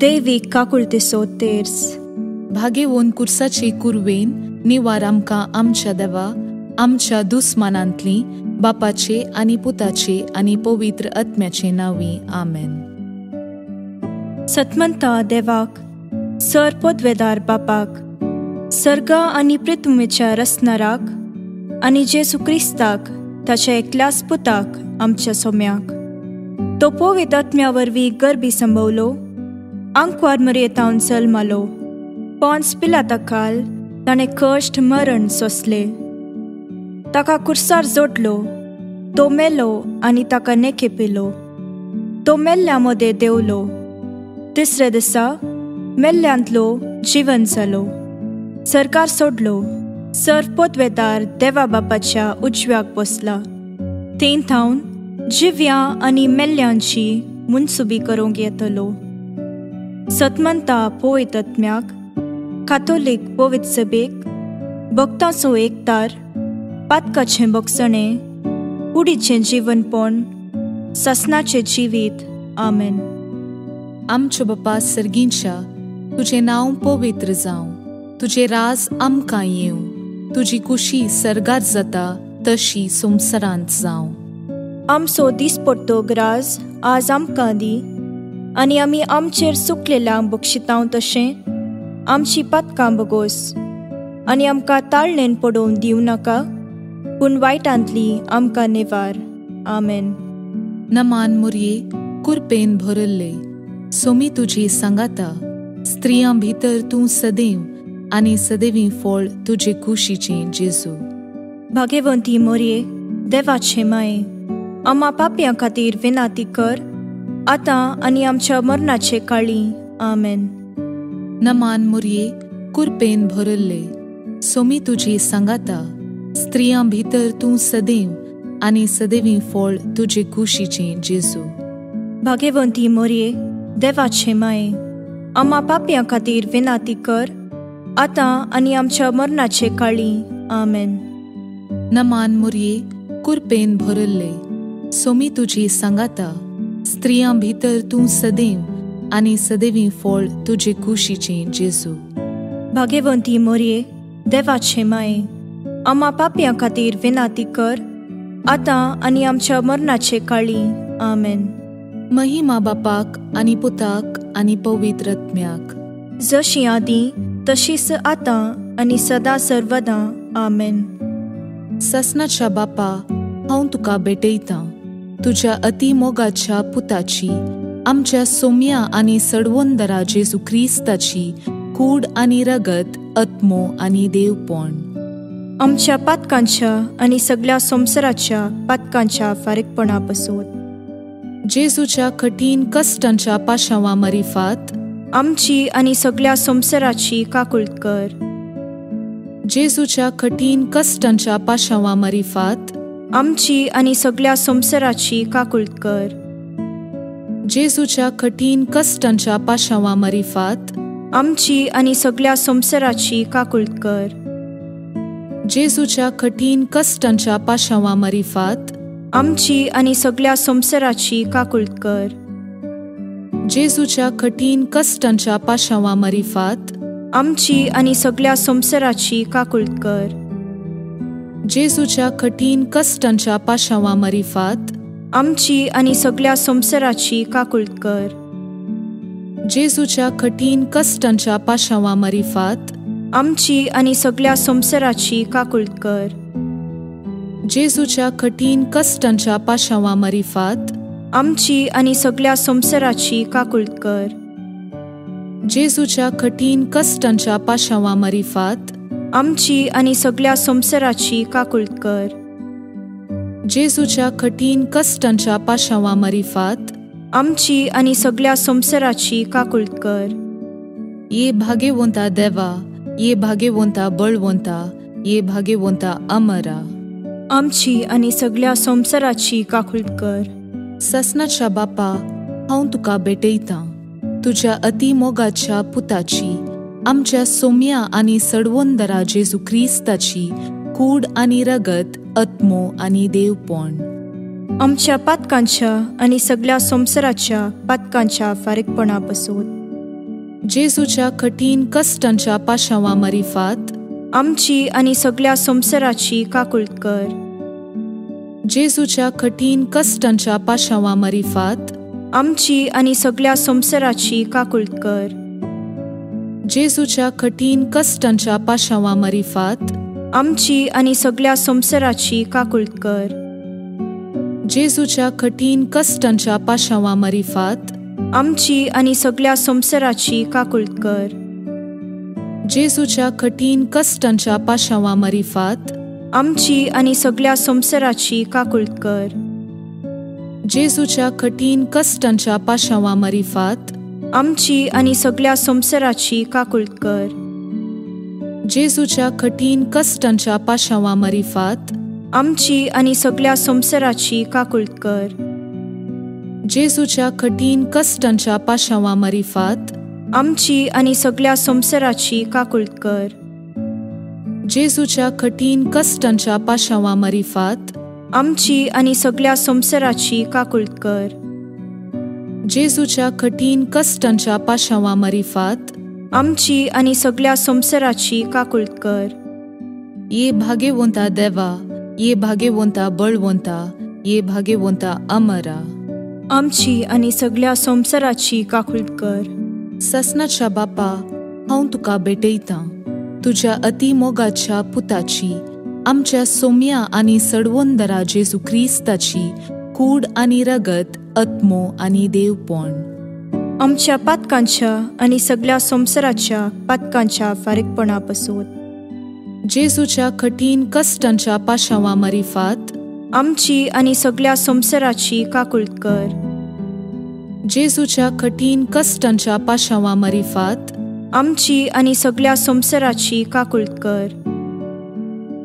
देवीक काकुळतेचो तेर्स. भागेवोन कुर्साचे कुरवेन निवार आमकां आमच्या देवा आमच्या दुस्मानांतली बापाचे आनी पुताचे आनी पवित्र आत्म्याचे नांवी आमेन. सतमंता देवाक, सर पदवेदार बापाक, सर्गा आनी पृथ्वीच्या रसनाराक आनी जेजू क्रिस्ताक ताच्या एकल्याच पुताक आमच्या सोम्याक, तो पवित्र आत्म्या वरवीं गर्भी संभवलो, आंकवार मरयेतावन जल्मालो, पोन्स पिलाता खाल ताणें कश्ट मरण सोंसलें, ताका कुर्सार जोडलो, तो मेलो आनी ताका नेके पिलो, तो मेल्ल्या मदें देंवलो, तिसऱ्या दिसा मेल्ल्यांतलो जिवन जालो, सरकार सोडलो, सर्व पदवेदार देवा बापाच्या उजव्याक बसला, थंय थावन जिव्या आनी मेल्ल्यांची मुनसुबी करूंक येतलो. सतमंता पवित्र आत्म्याक, कातोलीक पवित्र सभेक, भक्तांचो एकतार, पातकाचें भोगसणें, कुडीचें जिवनपण, सासणाचें जिवीत. आमेन. आमच्या बापा सर्गींच्या, तुजें नांव पवित्र जावं, तुजें राज आमकां येवं, तुजी कुशी सर्गात जाता तशी संवसारांत जावं. आमचो दिसपट्टो ग्रास आज आमकां दी आनी आमी आमचेर सुकलेल्यांक बक्षितांव तशें आमची पातकां बगोस आनी आमकां ताळणेन पडोवन दिवं नाका, पूण वायटांतली आमकां निवार. आमेन. नमान मुरये, कुरपेन भरिल्ले, सोमी तुजी सांगाता, स्त्रियां भितर तूं सदैव आनी सदैवी फळ तुजे कुशीचें जेजू. भाग्यवंती मोरये, देवाचे माये, आमा पापयां खातीर विनाती कर आतां आनी आमच्या मरणाचे काळी. आमेन. नमान मुरये, कुरपेन भरिल्ले, सोमी तुजी सांगाता, स्त्रियां भितर तूं सदैव आनी सदैवी फळ तुजे कुशीचें जेजू. भाग्यवंती मोरये, देवाचे माये, आमा पापयां खातीर विनाती कर आतां आनी आमच्या मरणाचे काळी. आमेन. नमान मुरये, कुरपेन भरिल्ले, सोमी तुजी सांगाता, स्त्रियां भितर तूं सदैव आनी सदैवी फळ तुजे कुशीचें जेजू. भाग्यवंती मोरये, देवाचे माये, आमा पापयां खातीर विनाती कर आतां आनी आमच्या मरणाचे काळी. आमेन. महिमा बापाक आनी पुताक आनी पवित्र आत्म्याक, जशी आदीं तशीच आतां आनी सदां सर्वदां. आमेन. ससनाच्या बापा, हांव तुका भेटयतां तुज्या अति मोगाच्या पुताची, आमच्या सोम्या आनी सडवंदरा जेजू क्रिस्ताची कूड आनी रगत, आत्मो आनी देवपण, आमच्या पातकांच्या आनी सगळ्या संवसाराच्या पातकांच्या फारीकपणा पासून, जेजूच्या कठीण कश्टांच्या पाशांवा मरिफात आमची आनी सगळ्या संवसाराची काकुळट कर. जेजूच्या कठीण कश्टांच्या पाशांवा मरिफात आमची आनी सगळ्या संवसाराची काकुळट कर. जेजूच्या कठीण कश्टांच्या पाशांवा मरिफात आमची आनी सगळ्या संवसाराची काकुळट कर. जेजूच्या कठीण कश्टांच्या पाशांवा मरिफात आमची आनी सगळ्या संवसाराची काकुळट कर. जेजूच्या कठीण कश्टांच्या पाशांवा मरिफात आमची आनी सगळ्या संवसाराची काकुळट कर. जेजूच्या कठीण कश्टांच्या पाशांवा मरिफात आमची आनी सगळ्या संवसाराची काकुळट कर. जेजूच्या कठीण कश्टांच्या पाशांवा मरिफात आमची आनी सगळ्या संवसाराची काकुळट कर. जेजूच्या कठीण कश्टांच्या पाशांवा मरिफात आमची आनी सगळ्या संवसाराची काकुळट कर. जेजूच्या कठीण कश्टांच्या पाशांवा मरिफात आमची आनी सगळ्या संवसाराची काकुळट कर. जेजूच्या कठीण कश्टांच्या पाशांवा मरिफात आमची आनी सगळ्या संवसाराची काकुळट कर. ये भाग्यवंता देवा, ये भाग्यवंता बळवंता, ये भाग्यवंता अमरा, आमची आनी सगळ्या संवसाराची काकुळट कर. ससनाच्या बापा, हांव तुका भेटयतां तुज्या अति मोगाच्या पुताची, आमच्या सोम्या आनी सडवंदरा जेजू क्रिस्ताची कूड आनी रगत, आत्मो आनी देवपण, आमच्या पातकांच्या आनी सगळ्या संवसाराच्या पातकांच्या फारीकपणा पासून, जेजूच्या कठीण कश्टांच्या पाशांवा मारिफात आमची आनी सगळ्या संवसाराची काकुळट कर. जेजूच्या कठीण कश्टांच्या पाशांवा मारिफात आमची आनी सगळ्या संवसाराची काकुळट कर. जेजूच्या कठीण कश्टांच्या पाशांवा मारिफात आमची आनी सगळ्या संवसाराची काकुळट कर. जेजूच्या कठीण कश्टांच्या पाशांवा मारिफात आमची आनी सगळ्या संवसाराची काकुळट कर. जेजूच्या कठीण कश्टांच्या पाशांवा मारिफात आमची आनी सगळ्या संवसाराची काकुळट कर. जेजूच्या कठीण कश्टांच्या पाशांवा मारिफात आमची आनी सगळ्या संवसाराची काकुळट कर. जेजूच्या कठीण कश्टांच्या पाशांवा मारिफात आमची आनी सगळ्या संवसाराची काकुळट कर. जेजूच्या कठीण कश्टांच्या पाशांवा मारिफात आमची आनी सगळ्या संवसाराची काकुळट कर. जेजूच्या कठीण कश्टांच्या पाशांवा मारिफात आमची आनी सगळ्या संवसाराची काकुळट कर. जेजूच्या कठीण कश्टांच्या पाशांवा मारिफात आमची आनी सगळ्या संवसाराची काकुळट कर. ये भाग्यवंता देवा, ये भाग्यवंता बळवंता, ये भाग्यवंता अमरा. आमची आनी सगळ्या संवसाराची काकुळट कर. ससनाच्या बापा, हांव तुका भेटयतां तुज्या अति मोगाच्या पुताची, आमच्या सोम्या आनी सडवंदरा जेजू क्रिस्ताची कूड आनी रगत, आत्मो आनी देवपण आमच्या पातकांच्या आनी सगळ्या संवसाराच्या पातकांच्या फारीकपणा पासून. जेजूच्या कठीण कश्टांच्या पाशांवा मारिफात आमची आनी सगळ्या संवसाराची काकुळट कर. जेजूच्या कठीण कश्टांच्या पाशांवा मारिफात आमची आनी सगळ्या संवसाराची काकुळट कर.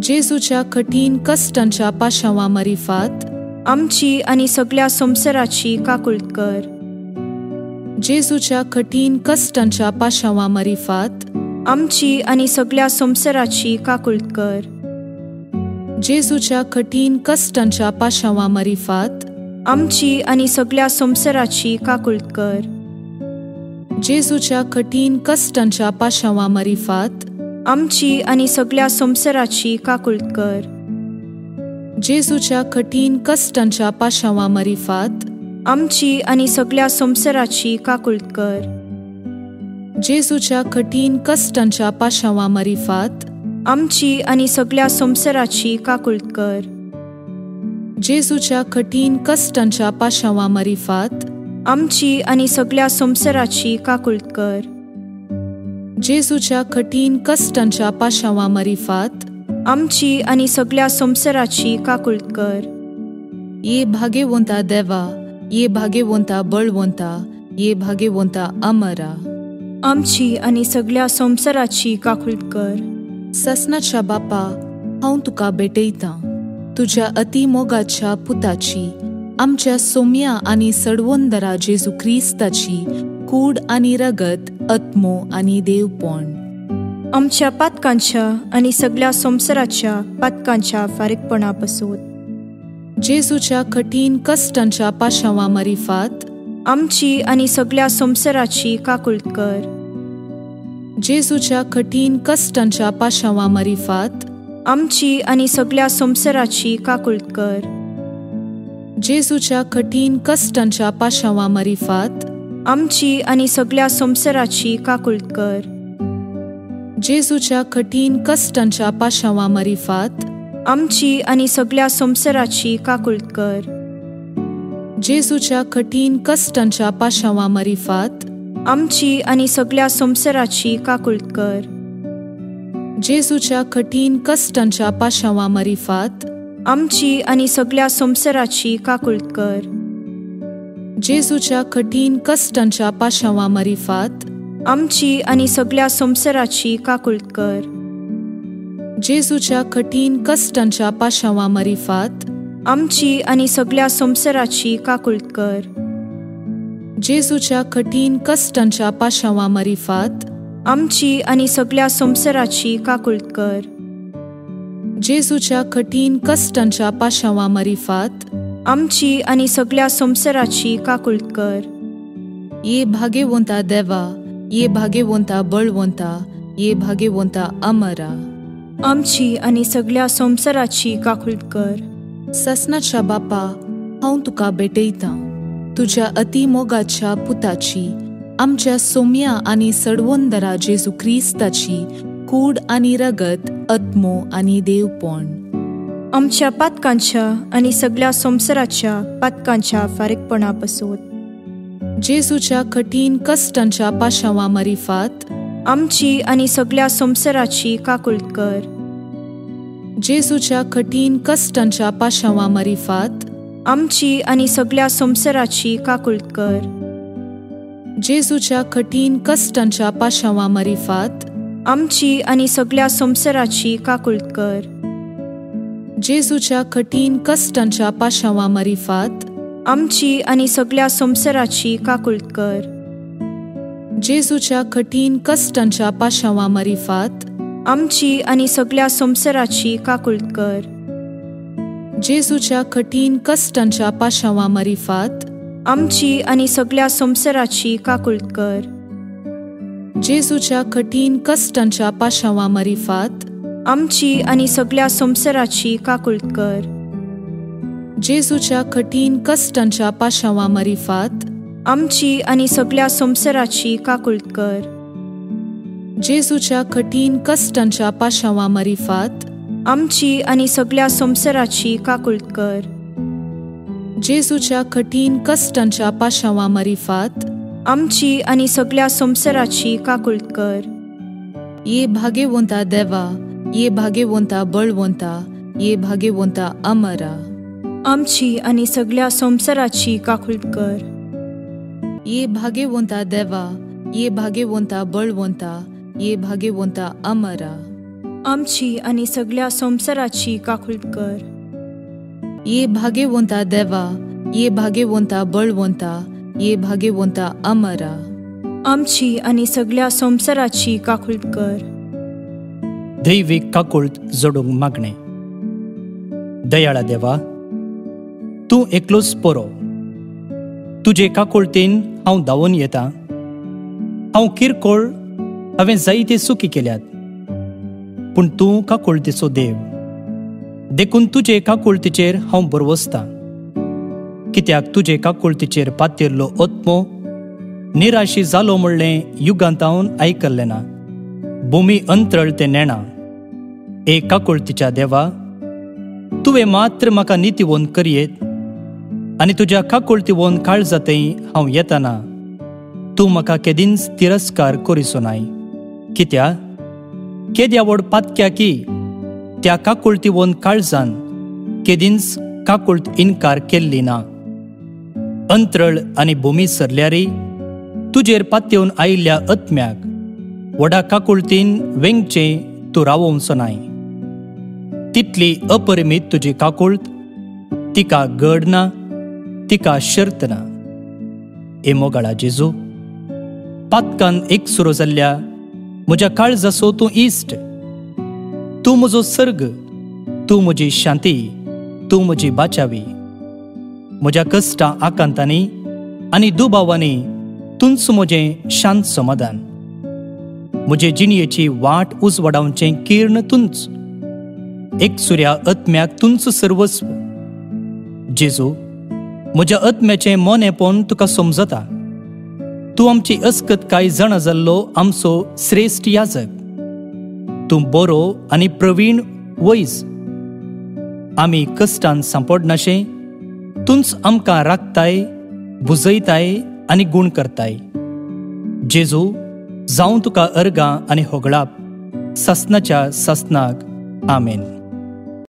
जेजूच्या कठीण कश्टांच्या पाशांवा मारिफात आमची आनी सगळ्या संवसाराची काकुळट कर. जेजूच्या कठीण कश्टांच्या पाशांवा मारिफात आमची आनी सगळ्या संवसाराची काकुळट कर. जेजूच्या कठीण कश्टांच्या पाशांवा मारिफात आमची आनी सगळ्या संवसाराची काकुळट कर. जेजूच्या कठीण कश्टांच्या पाशांवा मारिफात आमची आनी सगळ्या संवसाराची काकुळट कर. जेजूच्या कठीण कश्टांच्या पाशांवा मारिफात आमची आनी सगळ्या संवसाराची काकुळट कर. जेजूच्या कठीण कश्टांच्या पाशांवा मारिफात आमची आनी सगळ्या संवसाराची काकुळट कर. जेजूच्या कठीण कश्टांच्या पाशांवा मारिफात आमची आनी सगळ्या संवसाराची काकुळट कर. जेजूच्या कठीण कश्टांच्या पाशांवा मारिफात आमची आनी सगळ्या संवसाराची काकुळट कर. ये भाग्यवंता देवा, ये भाग्यवंता बळवंता, ये भाग्यवंता अमरा. आमची आनी सगळ्या संवसाराची काकुळट कर. ससनाच्या बापा, हांव तुका भेटयतां तुज्या अति मोगाच्या पुताची, आमच्या सोम्या आनी सडवंदरा जेजू क्रिस्ताची कूड आनी रगत, आत्मो आनी देवपण आमच्या पातकांच्या आनी सगळ्या संवसाराच्या पातकांच्या फारीकपणा पासून. जेजूच्या कठीण कश्टांच्या पाशांवा मारिफात आमची आनी सगळ्या संवसाराची काकुळट कर. जेजूच्या कठीण कश्टांच्या पाशांवा मारिफात आमची आनी सगळ्या संवसाराची काकुळट कर. जेजूच्या कठीण कश्टांच्या पाशांवा मारिफात आमची आनी सगळ्या संवसाराची काकुळट कर. जेजूच्या कठीण कश्टांच्या पाशांवा मारिफात आमची आनी सगळ्या संवसाराची काकुळट कर. जेजूच्या कठीण कश्टांच्या पाशांवा मारिफात आमची आनी सगळ्या संवसाराची काकुळट कर. जेजूच्या कठीण कश्टांच्या पाशांवा मारिफात आमची आनी सगळ्या संवसाराची काकुळट कर. जेजूच्या कठीण कश्टांच्या पाशांवा मारिफात आमची आनी सगळ्या संवसाराची काकुळट कर. जेजूच्या कठीण कश्टांच्या पाशांवा मारिफात आमची आनी सगळ्या संवसाराची काकुळट कर. जेजूच्या कठीण कश्टांच्या पाशांवा मारिफात आमची आनी सगळ्या संवसाराची काकुळट कर. जेजूच्या कठीण कश्टांच्या पाशांवा मारिफात आमची आनी सगळ्या संवसाराची काकुळट कर. ये भाग्यवंता देवा, ये भागेवंता बळवंता, ये भागेवंता अमरा। आमची आनी सगळ्या संवसाराची काकूळट कर। सासनाच्या बापा, हांव तुका भेटयतां तुज्या अति मोगाच्या पुताची, आमच्या सोम्या आनी सडवंदरा जेजू क्रिस्ताची कूड आनी रगत, आत्मो आनी देवपण आमच्या पातकांच्या आनी सगळ्या संवसाराच्या पातकांच्या फारीकपणा पासत। जेजूच्या कठीण कश्टांच्या पाशांवा मारिफात आमची आनी सगळ्या संवसाराची काकूळट कर। जेजूच्या कठीण कश्टांच्या पाशांवा मारिफात आमची आनी सगळ्या संवसाराची काकूळट कर। जेजूच्या कठीण कश्टांच्या पाशांवा मारिफात आमची आनी सगळ्या संवसाराची काकूळट कर। जेजूच्या कठीण कश्टांच्या पाशांवा मारिफात आमची आनी सगळ्या संवसाराची काकूळट कर। जेजूच्या कठीण कश्टांच्या पाशांवा मारिफात आमची आनी सगळ्या संवसाराची काकूळट कर। जेजूच्या कठीण कश्टांच्या पाशांवा मारिफात आमची आनी सगळ्या संवसाराची काकूळट कर। जेजूच्या कठीण कश्टांच्या पाशांवा मारिफात आमची आनी सगळ्या संवसाराची काकूळट कर। जेजूच्या कठीण कश्टांच्या पाशांवा मारिफात आमची आनी सगळ्या संवसाराची काकूळट कर। जेजूच्या कठीण कश्टांच्या पाशांवा मारिफात आमची आनी सगळ्या संवसाराची काकूळट कर। जेजूच्या कठीण कश्टांच्या पाशांवा मारिफात आमची आनी सगळ्या संवसाराची काकूळट कर। ये भागेवंता देवा, ये भागेवंता बळवंता, ये भागेवंता अमरा। आमची आनी सगळ्या संवसाराची काकूळट कर। ये भागेवंता देवा, ये भागेवंता बळवंता, ये भागेवंता अमरा। आमची आनी सगळ्या संवसाराची काकूळट कर। ये भागेवंता देवा, ये भागेवंता बळवंता, ये भागेवंता अमरा। आमची आनी सगळ्या संवसाराची काकूळट कर। दैवीक काकूळट जोडूंक मागणें। दयाळा देवा, तूं एकलोच पोरो, तुजे काकुळटेन हांव धांवून येता। हांव किरकोळ, हांवें जायते चुकी केल्यात, पूण तूं काकुळटेचो देव, देखून तुजे काकुळटेचेर हांव भरवसतां। कित्याक तुजे काकुळटेचेर पातिल्लो आत्मो निराशी जालो म्हणलें युगांतावन आयकल्लें ना, भुमी अंतरळ तें नेणा। ए काकुळटेच्या देवा, तुवें मात्र म्हाका नितीवोन करयेत आनी तुज्या काकुळटेवन काळजांतय हांव येताना तूं म्हाका केदींच तिरस्कार करिसो नाय। कित्याक केद्या व्हड पातक्या की त्या काकुळटेवन काळजान केदींच काकुळट इनकार केल्ली ना। अंतरळ आनी भुमी सरल्यारी तुजेर पातयेवन आयिल्ल्या आत्म्याक व्हडा काकुळटीन वेंगचें तूं रावोवचो नाय। तितली अपरिमीत तुजी काकुळट, तिका गड ना, तिका शर्त ना। ए मोगाळा जेजू, पातकान एकसुरो जाल्ल्या म्हज्या काळजाचो तूं इश्ट, तूं म्हजो सर्ग, तूं म्हजी शांती, तूं म्हजी बाचावी। म्हज्या कश्टां आकांतांनी आनी दुबावांनी तूंच म्हजें शांत समाधान। म्हजे जिणयेची वाट उजवाडावचें किर्ण तूंच, एकसुऱ्या आत्म्याक तूंच सर्वस्व। जेजू, म्हज्या आत्म्याचें मोनेपण तुका समजता। तूं आमची अस्कत कांय जाणा जाल्लो आमचो श्रेश्ठ याजक, तूं बरो आनी प्रवीण वैज। आमी कश्टान सांपडनाशें तूंच आमकां राखताय, बुजयताय आनी गूण करताय। जेजू, जावं तुका अर्गां आनी होगळाप सासनाच्या सासनाक। आमेन।